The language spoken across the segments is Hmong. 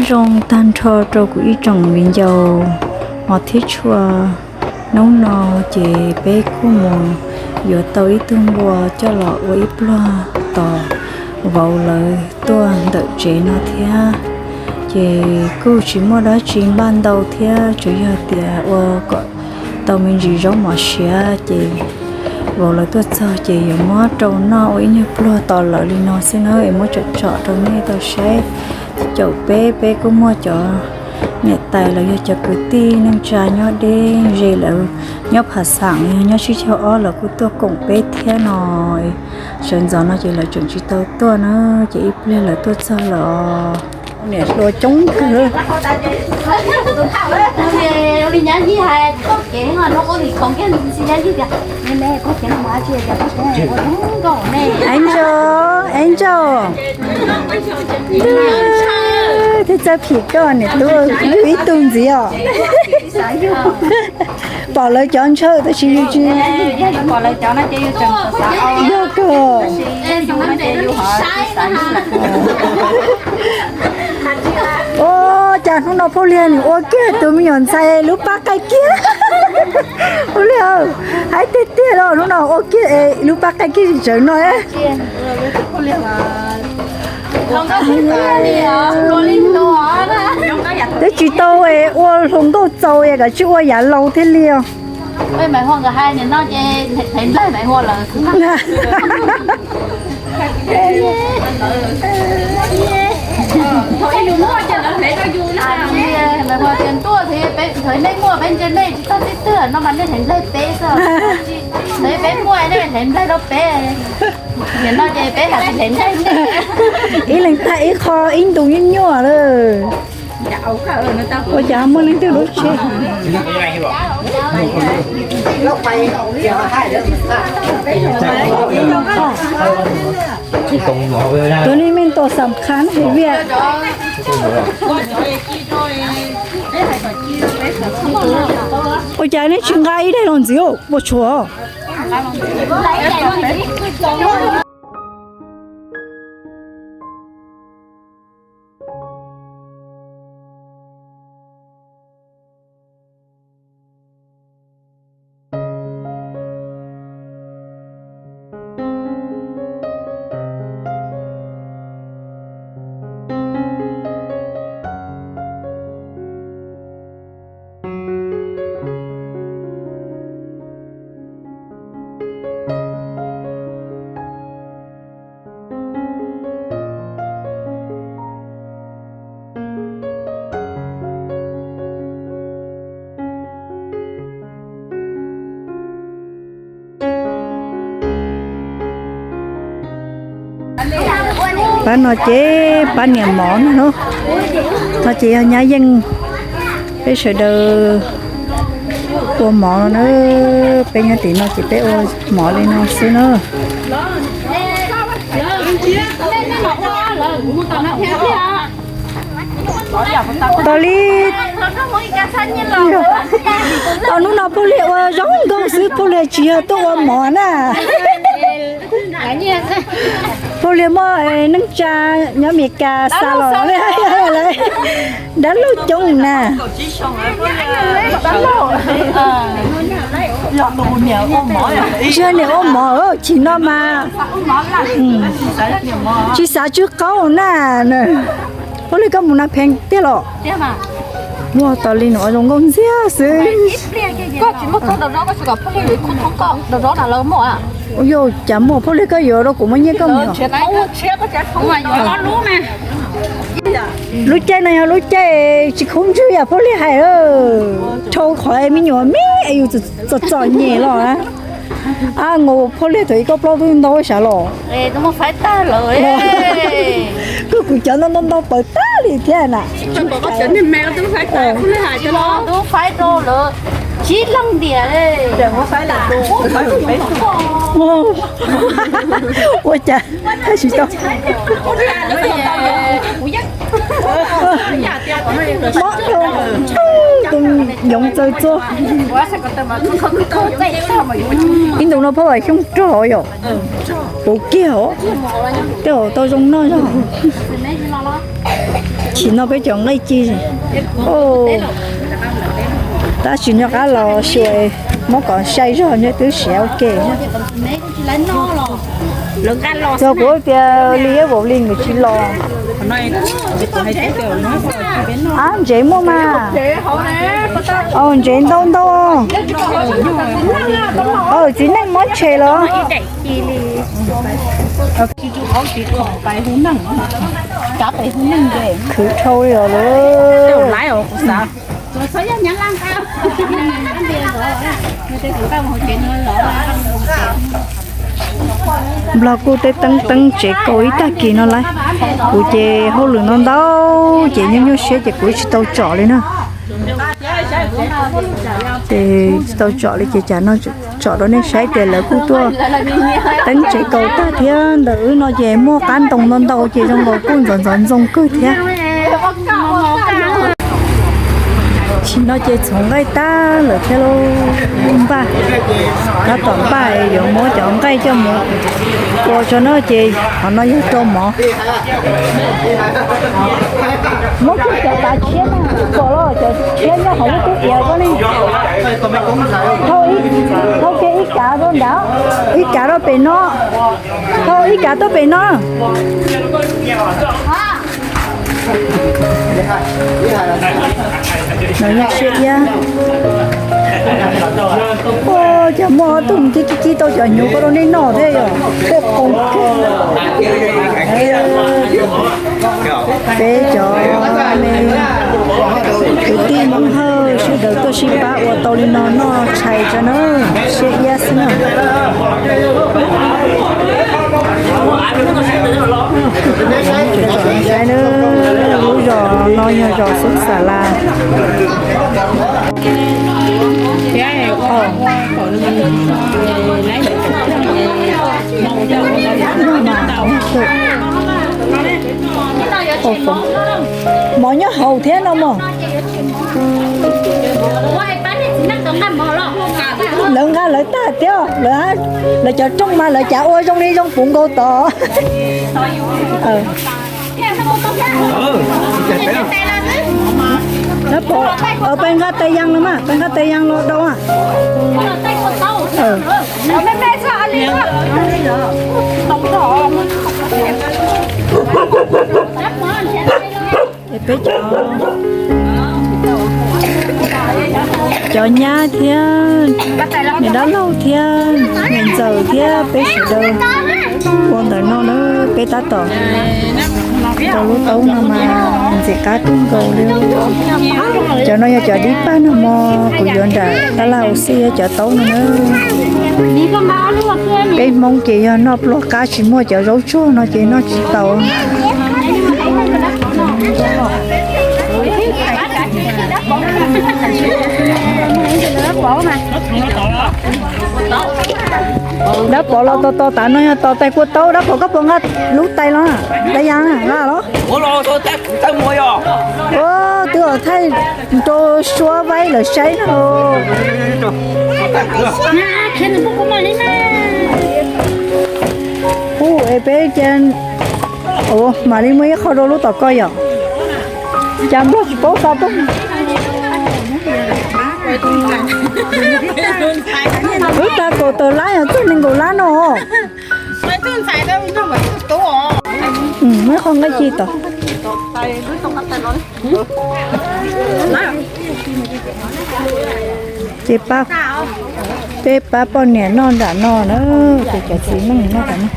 Zoo tag nrho rau kuv ib tsoom viv ncaus hmov thiab tshua. Hnub no ces peb kuj mus yuav tau ib tug npua coj los ua ib pluag tos vauv lawv tuaj ntawm tsev no thiab. Ces kuj tsis muaj dab tsi npaj ntau thiab, tsuas yog tias ua kom tau me ntsis zaub mov siav ces vauv lawv tuaj txog ces yuav muab rau noj ua ib nyuag pluag tos lawv li no xwb na, es muab tsom tsom rau nej tau saib. Caum peb, peb kuj muaj cov niam tais los yog cov kwv tij neej tsa nyob deb ze lawm, nyob Phav Xaam los yog nyob Sib Chaw Ob lawv kuj tuaj koom peb thiab no. Sawv ntxov no ces lawv tseem tsis tau tuaj na, ces ib pliag lawv tuaj txog lawm os. Niam hluas coob kawg. Angel, Angel. Thiab txawj phim koj niam tub, yug ib tug ntxiv os. Pom lawv cov ntshaw tab sis yus tsis, yog kawg. Ua cas hnub no Phauj Liag nws ua kiag tus me nyuam ntxhais lub pab qaij kiag. Phauj Liag, hais tiag tiag los hnub no ua kiag lub pab qaij kiag tsis tsawv no. Twb tsis tau ua hluas nkauj txaus es kav tsij ua yav laus thiaj li os. Ib leeg tag ib qho ib ntus nyuaj nyuaj lawm. Ua cas muaj leej twg lub tsheb? Tus nej me ntaus xam kha na hais viaj. Ua cas nej tsis nqa ib daim los ntxiv ua tshuav? Pab no ces pab niam mov no, no ces yog nyab yeej. Peb sawv daws ua mov no na, peb nyob tim no ces peb ua mov li no xwb na. Tos li, tos hnub no Phauj Liag ua zoo nkauj xwb, Phauj Liag tsis yog tuaj ua mov na. Phauj Liag muaj neej tsa nyob Amelikas xa los, dab laug coob na. Tsis yog niam ua mov, chim no mas tsis xav tsw qaub na. Phauj Liag koj mus na pheej tiag los? Ua tas li no zoo nkauj ntxiag xwb. Yog cas muaj Phauj Liag koj yuav rau kuv muab nyiaj koj mus. Lub caij no yog lub caij tsis khaub ntswg yam Phauj Liag hais, rau qhov me nyuam me yus txom txom nyem los. Ab, nkaus Phauj Liag thaum ub koj plaub twb ntau sav los. Koj kuv cov ntau ntau ntau pawv tag li thiab na. Ua cas tsis tau mob rau tus yoov txaws txua. Ib ntus no Phauj Vam Xyooj rog yom, puv kiag os. Tej zaum tau zoo noj zog. Sim no peb cov nqaij ci, tab sis nyob qab los xyuas, muab kom sai zog nyob twb siav ua ke. Txog kuv tias li ib vaum li nws tsis los. Ab, ntsev muaj mas. Ntsev ntau ntau. Txiv neej mob tshe los. Khwv dhau li os lawm. Nplog kuj teeb teeb tsev kaus ib tag kis no lawm. Kuv ces hauj lwm no ntau, ces nyuaj nyuaj siab ces kuv tsis tau tsom li na. Ces tsis tau tsom li ces cas no tsom rau nej saib tias lawv kuj tuaj teeb tsev kaus tag thiab. Ntawm wb no ces muaj qab ntoo ntau ntau ces zoo nkaus kuj ntxov ntxov ntxoo kawg thiab. Sim no ces txhoov nqaij tag lawm thiab lauj. Npaj, tab tom npaj yuav muab cov nqaij coj mus ua tso na ces qhov no yog rau mov. Muab kiag cov tav tshiab na, pom los cov tshiab nyob hauv lub tub iav ko ne. Thau kiag ib kav rau nrad, ib kav rau pem no, thau ib kav tuaj pem no. No yog siab iab. Ua cas muaj ob tug ci ci tau cov hnyuv ko rau nej noj thiab yog tej qoo kawg. Peb cov me kwv tij Hmoob Hawj sawv daws tuaj sib pab ua tau li no noj tshais tso na, siab iab xwb na. Saib na, lub zos no yog zos Xub Xas Las. Mov nyob hauv thiab no mog. Lawv nqa lawv tag thiab, lawv cov rooj mas lawv cav ua zoo li zoo puv nkaus tod. Peb nqa tais yas los mas, peb nqa tais yas los dau. Peb cov, cov nyab thiab niam dab laug thiab niam ntxawm thiab peb sawv daws ua ntawm no na, peb tab tom rau lub taub no mas ntxim qab kawg nkaus li. Cov no yog cov dib paj no mog, kuv yuav nram tab laj ua xij cov taub no na. Peb Hmoob ces yog noj pluag qab tsis muaj cov zaub tsuag no ces noj tsis tau. Dab Pov los tos tos tav no yog tos tais kua taub, Dab Pov koj puas nqa lub tais los, tais yas nqa los? Twb thaij rau Suav Vaib lawv saib no. Hu es peb cia, ua mam li muaj ib qho rau lub tom ko yom. Cas Nplog tsis paub xa tuaj. Wb tag kaum tawm lab yog txog nees nkaum lab no. Muaj qhov nqaij ci tod. Ces pab, peb pab poj niam noj nram no na, ces cov txiv neej noj nram no.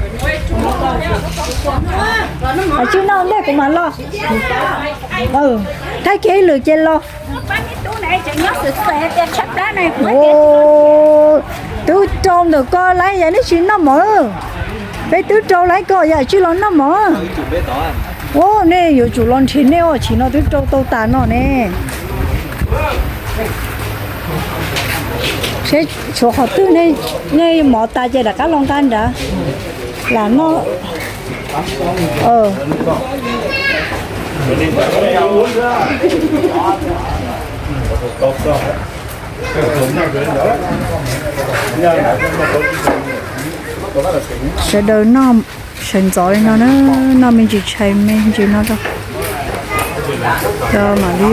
Tsis noj ntej kuv mam los. Thaij kiag ib lwm ces los. Twb rau ntawm ko lawm yam nej tsis noj mov. Peb twb rau lawm ko yam tsis los noj mov. Ua nej yuav tsum los nrhiav nej os, tsis no twb rau tau tas no ne. Seb tshuav qhov twg nej mov tas ces rov qab los nqa nrad lam noj. Sawv daws noj sawv ntxov li no na, noj me ntsis tshais me ntsis no rau. Cov mam li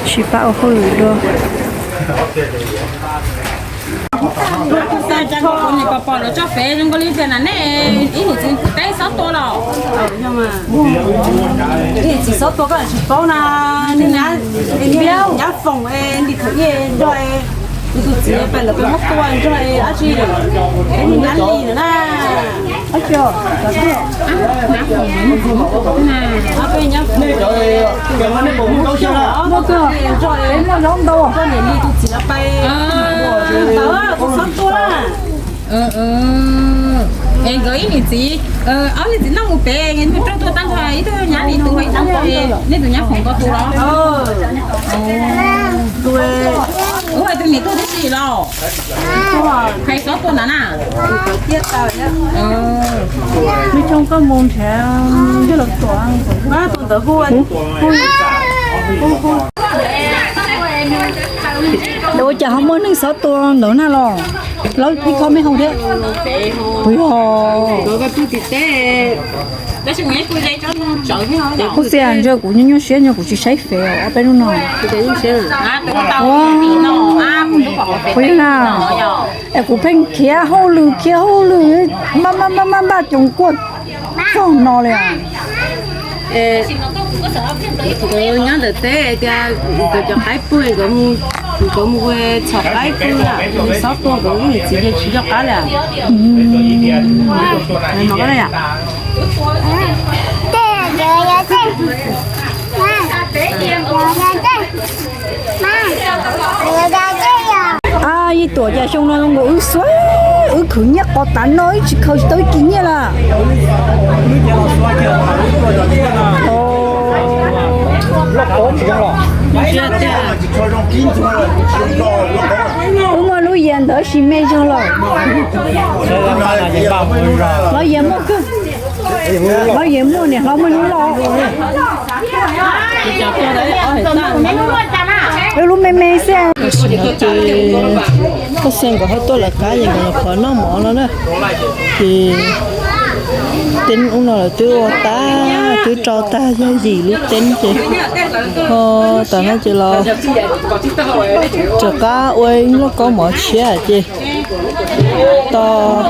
sib pab ua hauj lwm dua. Kuv niam pos pos lawv tso fev zoo nkaus li tias na nej ib niam txiv teb xob tua los. Ib niam txiv xob tua koj tsis paub na, nyab foom li khawv ib nrog li tus txiv pem lawv pem muab tua nrog dab tsi, peb nyab li na. Peb nyab foom, peb muaj zaub ntau, koj niam li tus txiv pem ntawd kuv xob tua. Es nkawd ib niam txiv, ob niam txiv noj mus pem, nws raug tua tag nrho ib tug nyab li tus, nej tus nyab foom ko tus los. Ua tus niam tuag tib si los. Hais xob tua ntawd na. Ua cas ho muaj neeg xob tua ntawd na los? Laub ib khob me hau thiab. Kuv yog, kuv txiv ntsia kuv nyuaj nyuaj siab nyuaj kuv tsis saib fev ob peb hnub no. Kuv yog na, es kuv pheej khiav hauj lwm khiav hauj lwm, npaj npaj npaj npaj coos kuaj txog no li. Nyob ntawm teb tias nkawd cov qaib pw, nkawd mus txhom qaib pw na, xob tua nkawd ib niam txiv ces tsis nco qab li. Ab, ib tuam cas xyoo no zoo nkaus wb xuav, wb khwv nyiaj qos tas no wb tsis khaws tsis tau ib kis nyiaj lawm. Wb muaj lub yias ntawd sis me zog lawm. Lawv yias muaj kawg. Lawv yias muaj niam hlob muaj lub loj. Wb lub me me xwb. Tam sim no ces Paj Xeeb nkawd ho tuaj lawv qab ces nkawd los qhov noj mov no na. Ces teeb ub no lawv twb ua tag, twb rau tag yog yim lub teeb ces ho tam no ces los rov qab ua ib lauj kaub mov tshiab ces tos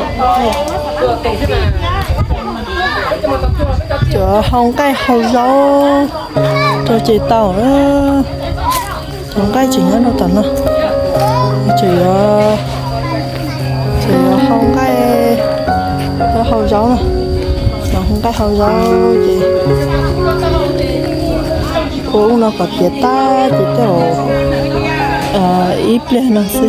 cov hau nqaij hau zaub rau ces tau na. Cov nqaij tseem nyob rau tom no, tseem yuav, tseem yuav hau nqaij, yuav hau zaub na. Cov hau nqaij hau zaub ces ua ub no kom tiav tag ces tej zaum ib pliag no xwb ces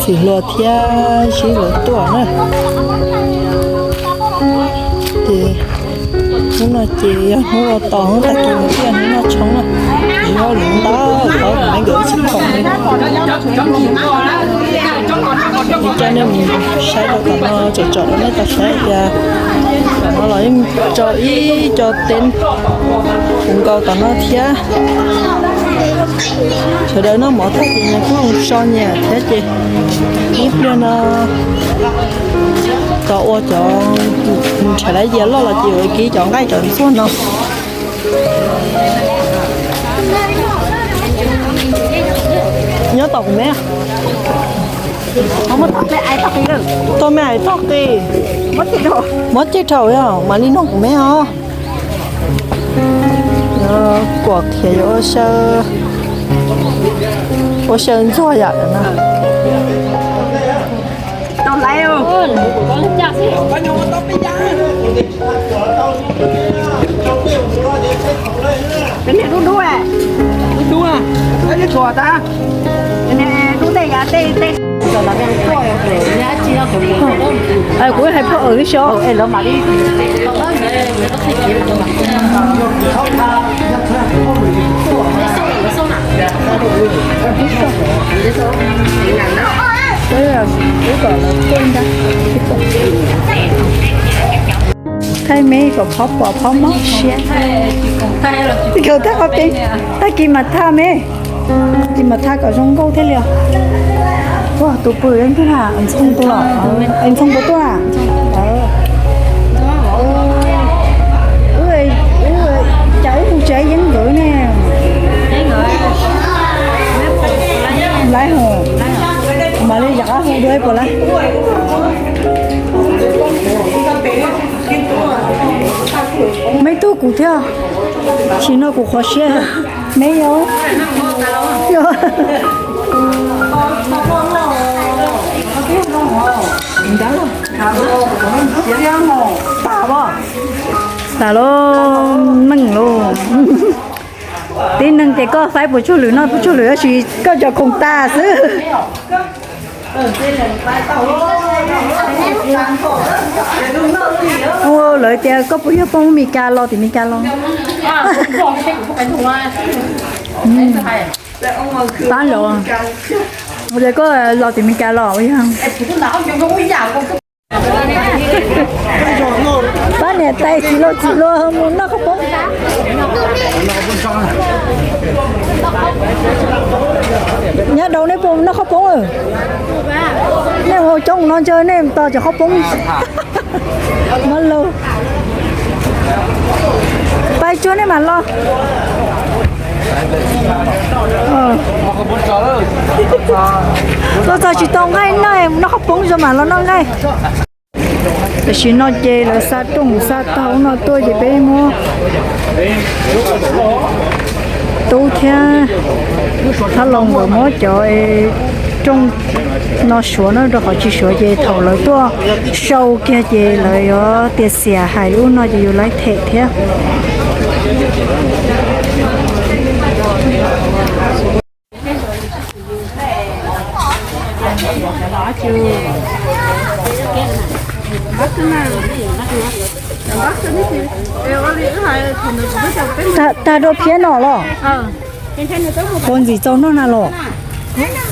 txiv hluas thiab Zib lawv tuaj na. Ces hnub no ces yog hnub ua tos, hnub tag kis mus thiaj hnub noj tshoob na. Zib hauj lwm ntau, thaum me nkawd tsis khoom li. Coj nej mus saib rau tom no, tsom tsom rau nej tau saib tias tom no los yeej tso ib co teeb puv nkaus tom no thiab. Sawv daws noj mov tag ces nyias kuj so nyias thiab ces ib pliag no tos ua cov nrhiav lawv yias loj los ces yuav kib cov nqaij cov ntxuag no. Nyob tom kuv me. Tuaj me ais tog qis. Muab ceg rau yog mam li nug kuv me os. Kuam khiav yuav ua xyaw ntxuag yam na. Kuv hais phauj awm xyov. Thaij me kom phob pom phob mob siab. Thaij qhov peb, tag kis mas thaij me, kis mas thaij kom zoo nkauj thiaj li os. Tus pw ntxhoo tus los, ntxhoo tus tuaj. Mam li zam qab hu dua ib puas lawm. Meb tub kuv thiab, sim no kuv qhuav siab. Meb yog, yog. Tas lub neej lauj. Tib neeg ces koj faib puas tsuaj lwm noj puas tsuaj lwm, tab sis koj cov khoom tas xwb. Ua lawv tias koj puas yog phooj ywg Mes Kas los tim Mes Kas los? Pab los, ua cas koj los tim Mes Kas los yog? Pab niam tais txiv laus txiv hluas mus noj qhaub poob. Nyob rau nej puas noj qhaub poob? Nej ua coob no ntshe nej tos cov qhaub poob. Mab laug, pais tsuag nej mam los. Tuaj txog tsis tau nqaij noj, noj qhaub poob zoo mam los noj nqaij. Tam sim no ces lawv xa rooj xa tau no tuaj ces peb muab tub thiab thab laus nkawd muab cov rooj no suav na, rau qhov tsis suav ces thaum lawv tuaj sau kiag ces lawv yuav tias xiam hais ub no ces yus laib them thiab. Tag rau phiab no los? Puas ntxim txaus noj na los? Npaj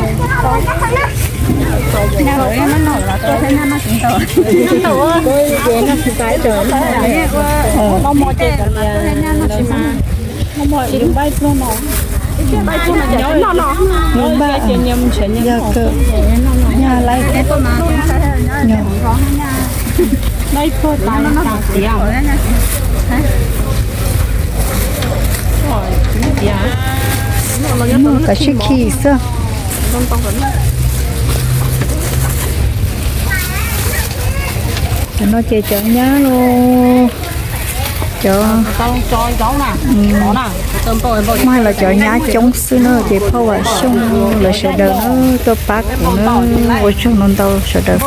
yog kawg, yog laib thiab, noj kav sib khi xwb. Cov no ces cov nyab los, cov, muaj hais los cov nyab coob xwb na ces phauj Vam Xyooj lawv sawv daws na tuaj pab kuv na, ua tsaug ntau ntau sawv daws.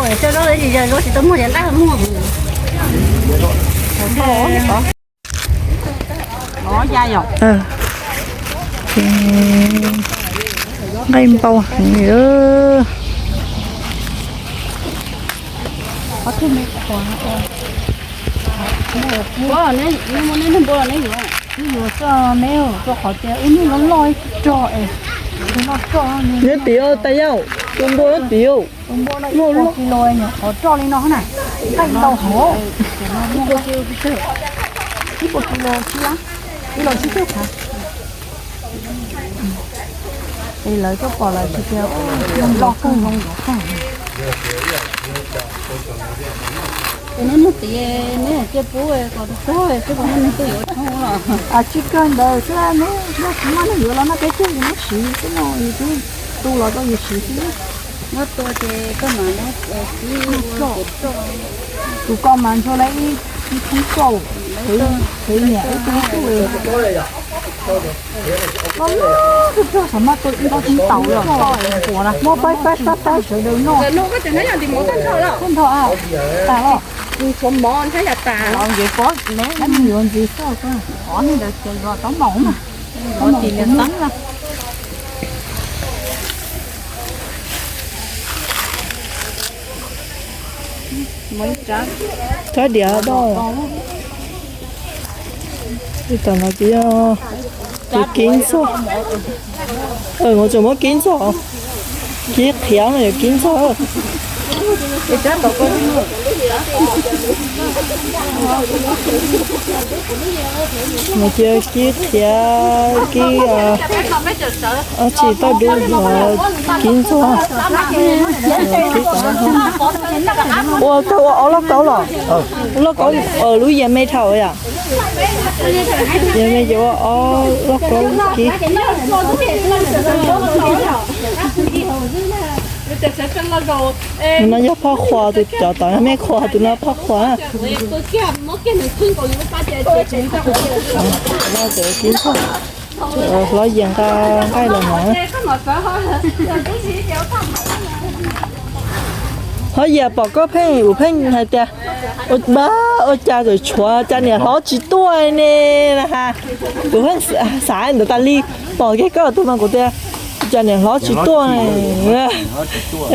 Nqaij npau heev li. Neb yuav xwb neb, rau qhov tias wb niag loj loj ib rog es, neb piv tais yau, tus npua neb piv, tus npua no ib puas kilo nyuam qhuav roj li no na, nqaij ntau hauv, ib puas kilo tsib lab, ib los tsib caug phav. Es lawv tuaj pom lawv tsis tias loj kawg zoo nkauj kawg. Neb nug tias neb cia pub kom tag xwb, neb tuaj yuav tshoob los? Tsis kawg ntawd xwb, neb yog tsis muaj neeg yuav los noj peb caug yus muab siv xwb no, yus twb tu los rau yus siv xwb. Muab tua ces koj mam muab siv, tus ko mas ntshe lawv ib thoob roj, qhwv niam ib tug ib tug. Loj loj kawg roj, xav mas tua ib ntaub thoob taus los ko es nquas na, muab paib paib paib paib sawv daws noj. Tag nrho, tas los. Nws yuav ntxiv xwb, qhov neeg ntawd ces los rov maum mas, rov maum tim niam tab lawm. Rab diav doj. Tam no ces yog tus kib ntxuag. Mus tseem muab kib ntxuag, kib qhiav no yog kib ntxuag. Mus cia kib qhiav, kib, tsis tau dub los kib ntxuag, kib tau. Ua kawg ua ob lub kaub los? Lub kaub lub yias me dhau yom? Yias me ces ua ob lub kaub kib. Tus no yog Phoj Qhua, tus cov tom me Qhua, tus no Phoj Qhua. Hlob Yias nqa nqaij los no. Hlob Yias, pom koj pheej ua pheej hais tias, ua, ua cas tseem tshuav cas niam hlob tsis tuaj ne na ha. Kuv pheej xav ntawd tas li, pom kiag koj tus no kuv tias, cas niam hlob tsis tuaj ne.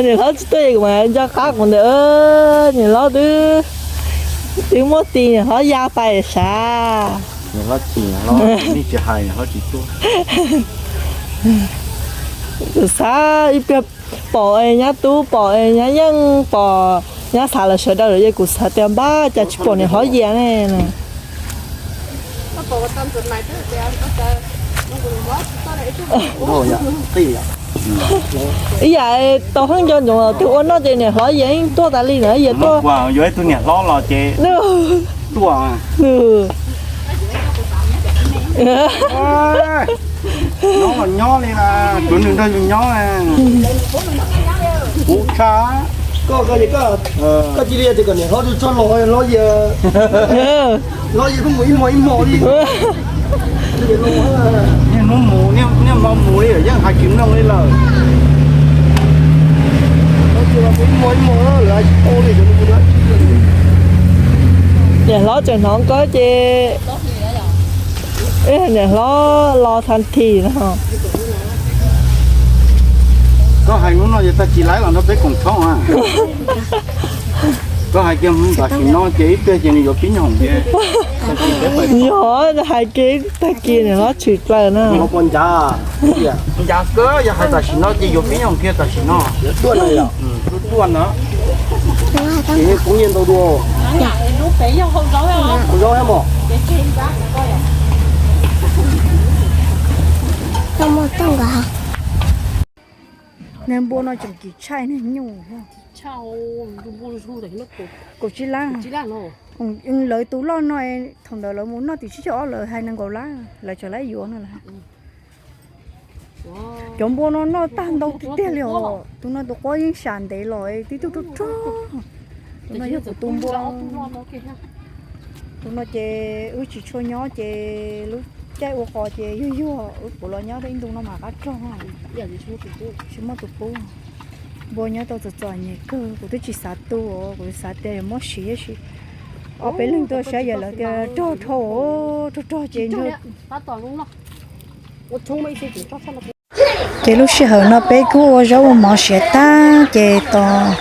Niam hlob tsis tuaj es kuv mas nco qab kuv ntawd, niam hlob twb, twb muab tis niam hlob ya pais sav. Kuv xav ib pliag pom nyab Tub, pom nyab Yeej, pom nyab Xav lawv sawv daws lawm es kuv xav tias npab cas tsis pom niam hlob Yias ne. Ib yam tau pheej nco ntsoov tus ua noj ces niam hlob Yias yeej tuaj tas li na, Yias tuaj. Yuav ib tug niam hlob los ces tuaj. Nyob los nyob li na, tsuav nws nrog yus nyob na. Kuv tshaj. Koj, koj, koj cia li tias kom niam hlob tso los hlob Yias, hlob Yias kuj mus ib hmo ib hmo li. Niaj hnub mus, niaj hmo mus li, yeej hais tsis mloog li lawm. Niam hlob tseem hnov nkawd ces niam hlob los tha thi no. Koj hais hnub no yog tag kis laiv los nrog peb koom tshoob a. Koj hais kiag tam sim no ces ib pliag ces nws yuav pib nyoog ces. Yog hais kiag tag kis niam hlob tshwm plaws na. Ncav kawg, yog hais tam sim no ces yuav pib nyoog kiag tam sim no. Tuaj na. Ces kuv nyiaj ntau dua. Npua no tseem kim tshaij niag nyuj. Kaum tsib lab. Lawv tus loj no, thaum ntawd lawv mus noj tim tsib caug ob lawv hais nees nkaum lab, lawv tseem lab yuav no lawm. Cov npua no noj tag ntau tiag tiag li os. Tus no tus quab yeej sam ntev los tib tug rog rog. Tus no yog kuv tus npua. Tus no ces wb tsis tshua nyob ces lub caij ua qos ces yuag yuag wb puav los nyob ib ntu no mas qab rog. Tsis muaj tus pub. Npua nyob tau txom txom nyem kawg, kuv twb tsis xav tu, kuv xav tias muab siv tab sis ob peb leeg tuaj saib yam lawv tias rog dhau, rog rog ces Ces lub sij hawm no peb kuj ua zaub ua mov siav tag ces tos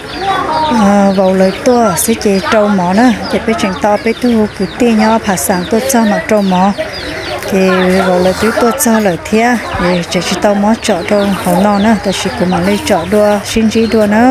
vauv lawv tuaj xwb ces rau mov na. Ces peb tseem tos peb tug kwv tij nyob Phav Xaas tuaj txog mam rau mov. Ces vauv lawv twb tuaj txog lawm thiab, ces tseem tsis tau muab tsom rau hauv no na, tab sis kuv mam li tsom dua sib ntsib dua na.